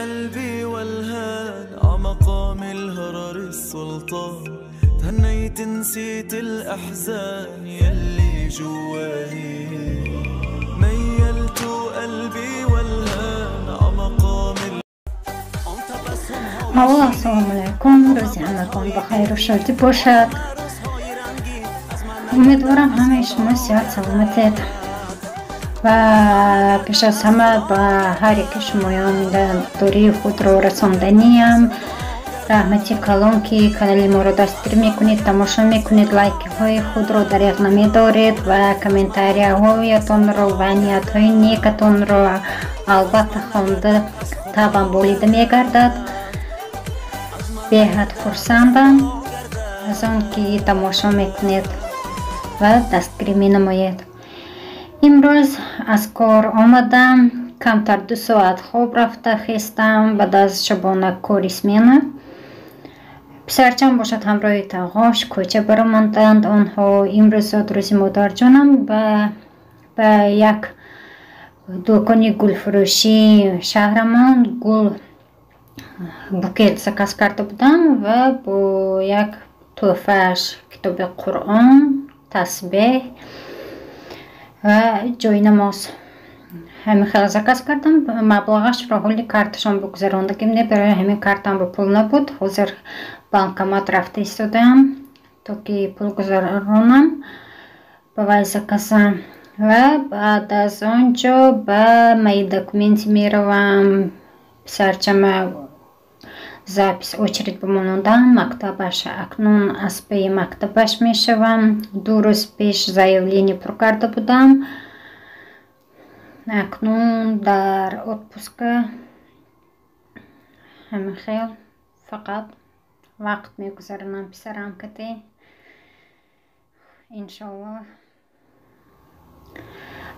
قلبي والهان عمقام الهرر السلطان تهنيت نسيت الأحزان يلي جواني ميلت قلبي والهان عمقام. Ассалому алайкум, рӯзи ҳамагон ба хайру шодӣ бошад. Умедворам ҳамаи шумо сиҳат саломатед ва пеш аз ҳама ба ҳар яке шумоён миннатдории худро расонданиям. Раҳмати калон, ки канали моро дастгирӣ мекунед, тамошо мекунед, лайкҳои худро дареғ намедоред ва комментарияҳоятонро ва ниятҳои некатонро албатта хонда табам болида мегардад. Беҳад хурсандам аз он ки тамошо мекунед ва дастгирӣ менамоед. Имрӯз аз кор омадам, камтар 2 соат хоб рафта хестам, баъд аз шабона кори смена. Писарчам бошад ҳамроҳи тағош кӯча баромаданд онҳо. Имрӯз рӯзи модарҷонам ба як дукони гулфурӯшии шаҳрамон гул букет заказ карда будам ва бо як тӯҳфааш китоби Қуръон, тасбеҳ ва ҷои намоз ҳамин хел заказ кардам. Маблағашро ҳоли карташон бигузарондагим не, барои ҳамин картам ба пул набуд. Ҳозир банкомат рафта истодаам, то ки пул гузаронам ба вай заказам. Ва баъд аз он ҷо ба мои документи меравам. Писарчама запись очередь бимонодам, мактабаш акнун аз паи мактабаш мешавам. 2 рӯз пеш заявление пур карда будам. Акнун дар отпуска ҳамин хел фақат вақт мегузаронам писарам кате. Иншоаллоҳ.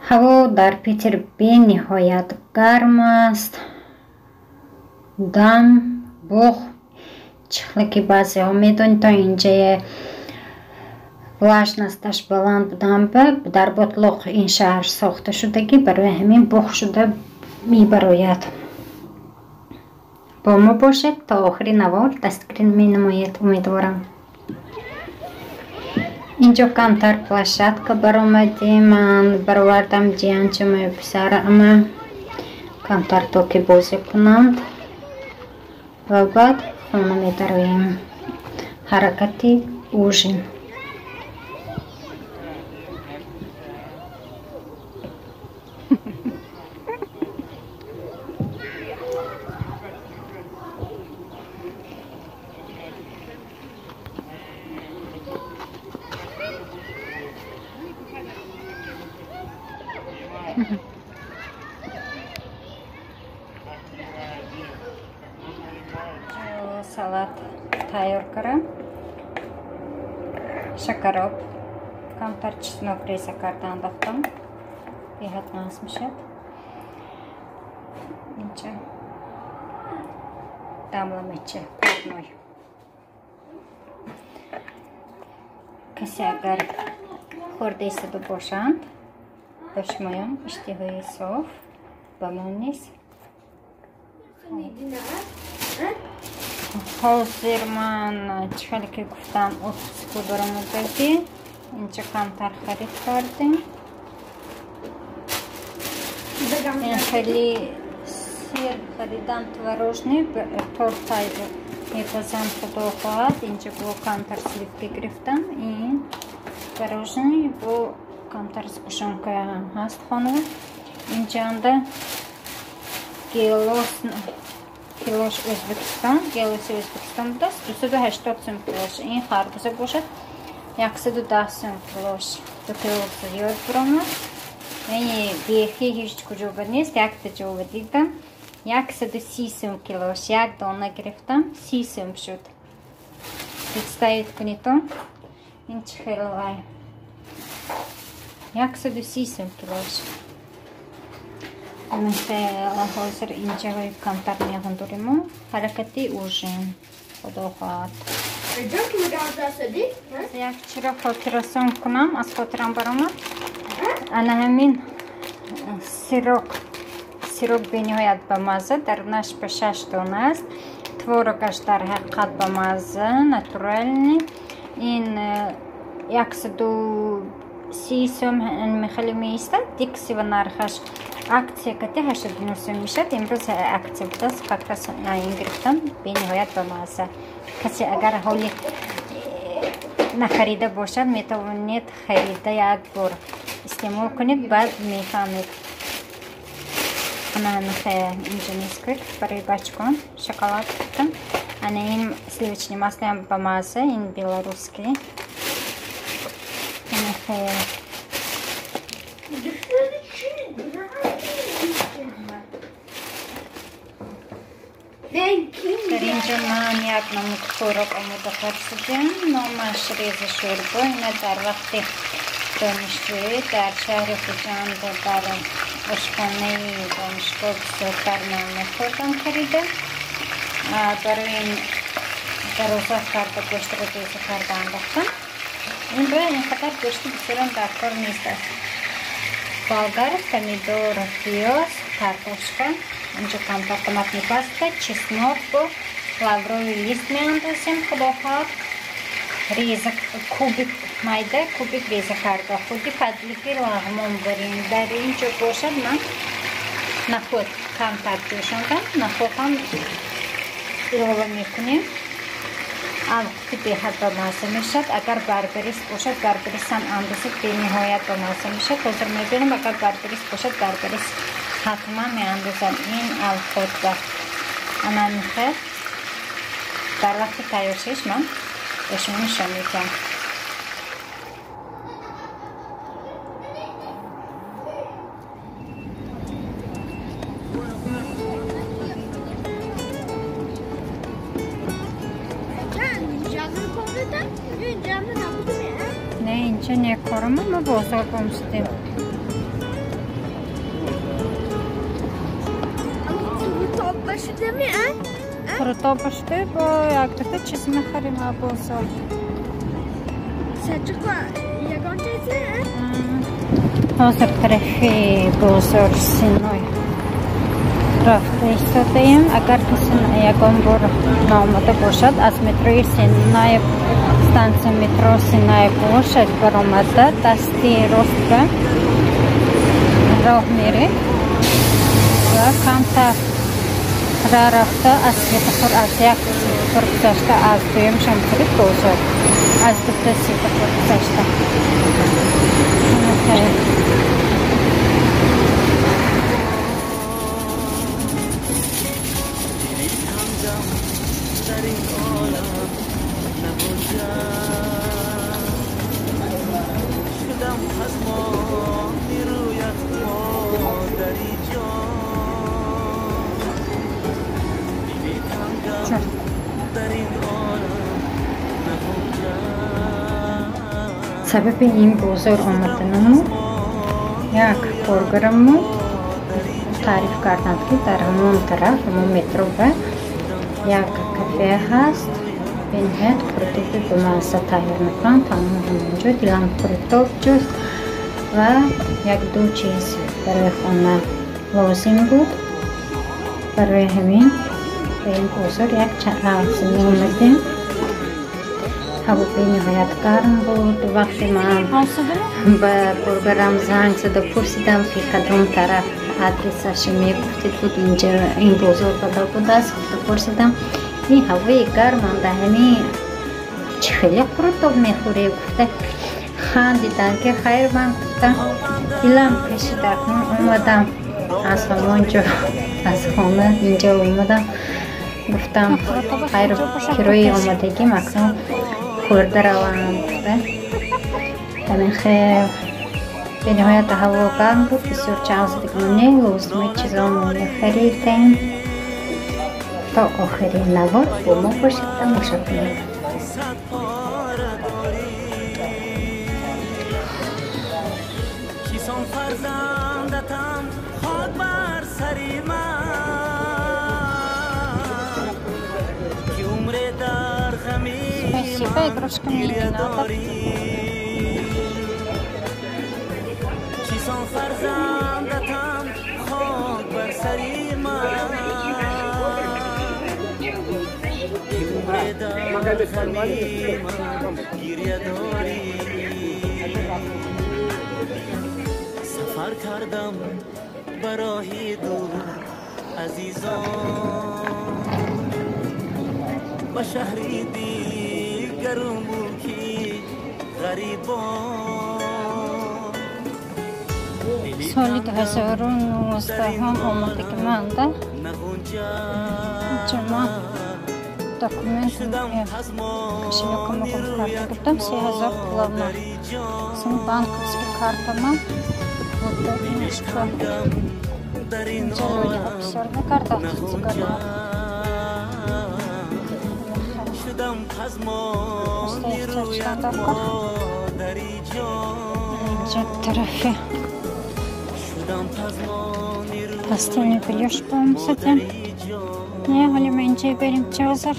Ҳаво дар Питер бениҳоят гарм аст. Дам, буғ, чихле ки баъзеҳо медонед, то инҷае влажносташ баланд будан ба дар ботлоқ ин шаҳр сохта шудагӣ, барои ҳамин буғ шуда мебарояд. Бо мо бошед то охири навор, дастгирӣ менамоед, умедворам. Инҷо камтар площадка баромадем, ман баровардам ҷиянчамаю писарама камтар то ки бозӣ кунанд ва баъд хона медароем. Ҳаракати ужин. Салат тайёр кардам. Шакароб, камтар чеснок реза карда андохтам. Беҳад нағз мешавад. Инҷа дамламеча парной. Касе агар хӯрда истода бошанд, ба шумоён иштиҳои соф, ба мо низ. Ҳозир ман чӣ хеле ки гуфтам отпуску баромадагӣ, инҷа камтар харид кардем. Ин хеле сир харидам творожный, торт мепазам, худо хоҳад. Инҷа бо камтар сливки гирифтам. Ин творожный бо камтар сгущёнка ҳаст хона. Инҷанда гелос килош Ӯзбекистон, гелоси Ӯзбекистон будааст 280 сум килош. Ин харбуза бошад 110 сум килош. 2 кило зиёд баромад. Ин бехи ҳеҷ куҷо ба нест, якта ҷо дидам. 130 сум килош, як дона гирифтам, 30 сум шуд. Представить кунед, ин чӣ хел вай. 130 сум килош. Ҳозир инҷаҳои камтар меғундорему. Ҳаракати ужин, худо хоҳад. Як чиро хотиррасон кунам, аз хотирам баромад. Ана ҳамин сирок Сирок бениҳоят бамазза, дарунаш ба 6 дона аст. Творогаш дар ҳақиқат бамазза, натуральный. Ин 130 сом хеле меистад. Дикси ва нархаш акция кати 89 сом мешад. Имрӯз акция будааст, как раз ин гирифтам. Бениҳоят бамазза. Касе агар ҳоли нахарида бошад, метавонед харида як бор истеъмол кунед, баъд мефаҳмед. Ана инҷа Несквик барои бачкон шоколад гирифтам. Ана ин сливочный маслоам бамазза, ин белорусский. Ана дар инҷо ман як намуд хӯрок омода кардам, номаш реза шӯрбо. Ина дар вақти донишҷӯӣ дар шаҳри Хуҷанд дар ошхонаи донишгоҳ бисёртар нон мехӯрдам харида. Барои ин дароза карда гӯштро реза карда андохтам. Инро ин қадар гӯшти бисёрам дар кор нест аст. Болгар, помидор, пиёз, картошка, инҷо камтар томатный паста, чеснок бо лавровый лист меандозем, худо хоҳад. Реза кубик майда, кубик реза карда. Худи подлифи лағмон барем. Дар инҷо бошад ман нахӯд камтар ҷӯшондам. Нахӯдам илова мекунем. Алқути беҳад бамазза мешавад. Агар барбарис бошад, барбарисам андозед, бениҳоят бамазза мешавад. Ҳозир мебинам, агар барбарис бошад, барбарис ҳатман меандозам ин алқотба. Ана михел дар вақти тайёр шиш ман ба шумо нишон медиҳам. Не, инҷа не корама, мо бозор гум шудем. Қурутоба шуда бо як дута чиз мехарем аз бозор. Ҳозир тарафи бозор Синой рафта истодаем. Агар касе ягон бор наомада бошад, аз метрои Синаев, станция метро Синаев бошад, баромада дасти рост ба роҳ меред ва камтар ра рафта аз светофор, аз як светофор гузашта, аз дуюмшам хӯред бозор, аз дута светофор гузашта. Сабаби ин бозор омаданамо як коргараммо таъриф карданд, ки дар ҳамон тараф, ҳамон метро ба як кафе ҳаст, бениҳоят қурутоби бамазза тайёр мекунанд. Тамом ҳамонҷо дилам қурутоб ҷуст ва як-ду чиз барои хона лозим буд. Барои ҳамин ба ин бозор як лавзимӣ омадем. Ҳаво бениҳоят гарм буд. Вақте ман ба коргарам занг зада пурсидам, ки кадом тараф адресаша мегуфтед буд, инҷа ин бозор бада будааст, гуфта пурсидам. Ин ҳавои гарм анда ҳамин чӣ хеле қурутоб мехӯре гуфта хандиданд, ки хайр, ман гуфтам дилам кашид, акнун омадам аз ҳамон ҷо, аз хона инҷа омадам, гуфтам хайр, кирои омадагим акнун хӯрда равам гуфта. Ҳамин хел бениҳоят ҳаво гарм буд, бисёр чанзадигоне лозими чизомо мехаридем. То охири навор бо мо бошед, тамошо кунед. Спасибо, игрушка мне не надо. غمی من گریه داری. سفر کردم برای دور عزیزان، به شهری دیگر و ملکی غریبان. Соли 2019 омадагиманда ҷама документ кошелёкама гум карда будам, 3000 пулама сон банковский картама инҷа лоиҳа бисёр мекардам. Инҷа тарафи постельное бельё бомзадем. Не, ҳоли ма инҷа берем чӣ ҳозир.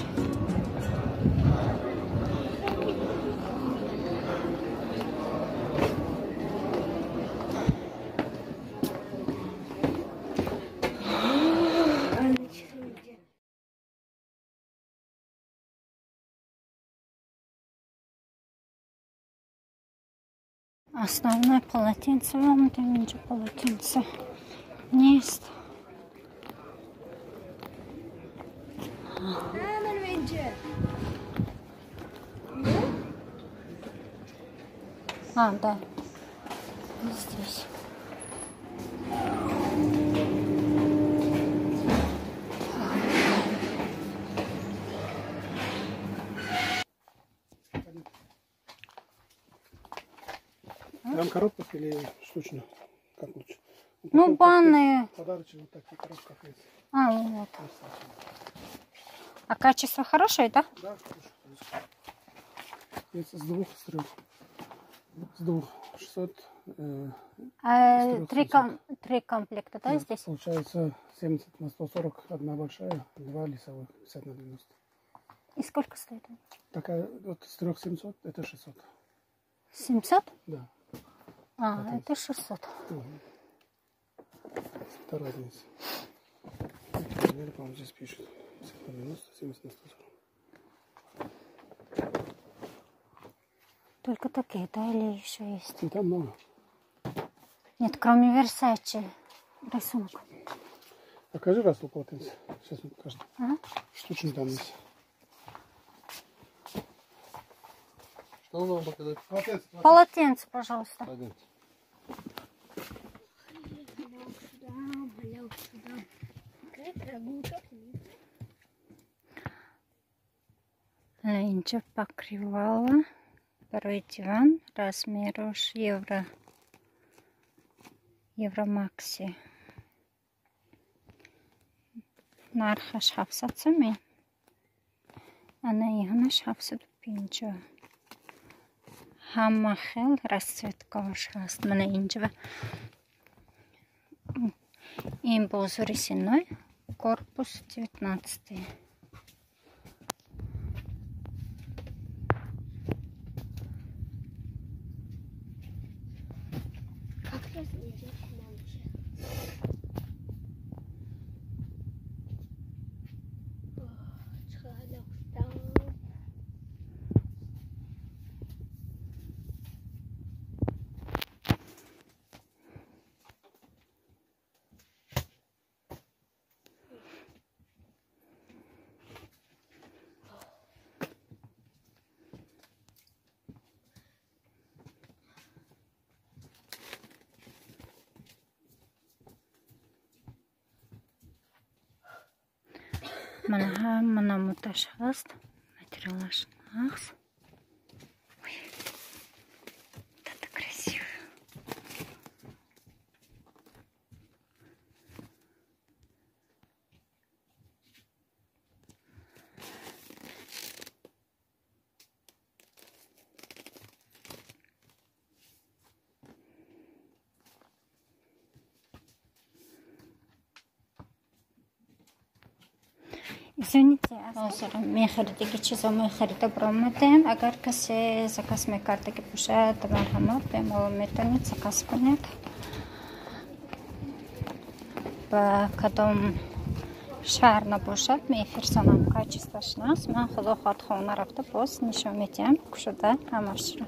Основное полотенце вам там инҷа полотенце нест. А, да. Здесь. Там коробка или штучно? Как лучше? Ну, банные. Подарочные вот такие коробки. А, вот. А качество хорошее, да? Да, хорошее. С двух, с трех. С двух. 600. Три комплекта, да, здесь? Получается 70 на 140, одна большая, два лесовых, 50 на 90. И сколько стоит? Такая вот с 3700, это 600. 700? Да. А, это 600. Угу. Это разница. Размер, по-моему, здесь пишет. 50 на 90, 70 на 140. Только такие, да, или еще есть? Ну, там много. Нет, кроме Версачи рисунок. Покажи раз полотенце. Сейчас он покажет. А? Штучный там есть. Что вам показать? Полотенце. Полотенце, пожалуйста. Пойдемте. Инҷа покрывало барои диван размерош евро макси. Нархаш 700 сомон. Ана иҳанаш 750. Ҳама хел расцветкааш ҳаст. Мана инҷа ин бозори Синой, корпус 19. Мана ҳама намудаш ҳаст, материалаш нағз. Ой, вот это красиво. Извините, ҳозир мехаридаги чизо мехарида баромадем. Агар касе заказ мекардаги бошад, марҳамат, бемалол метавонед заказ кунед. Ба кадом Шаҳр набошад, мефирсонам. Качествош наст. Ман, худо хоҳад, хона рафта, боз нишон медиҳам, кушода ҳамашро.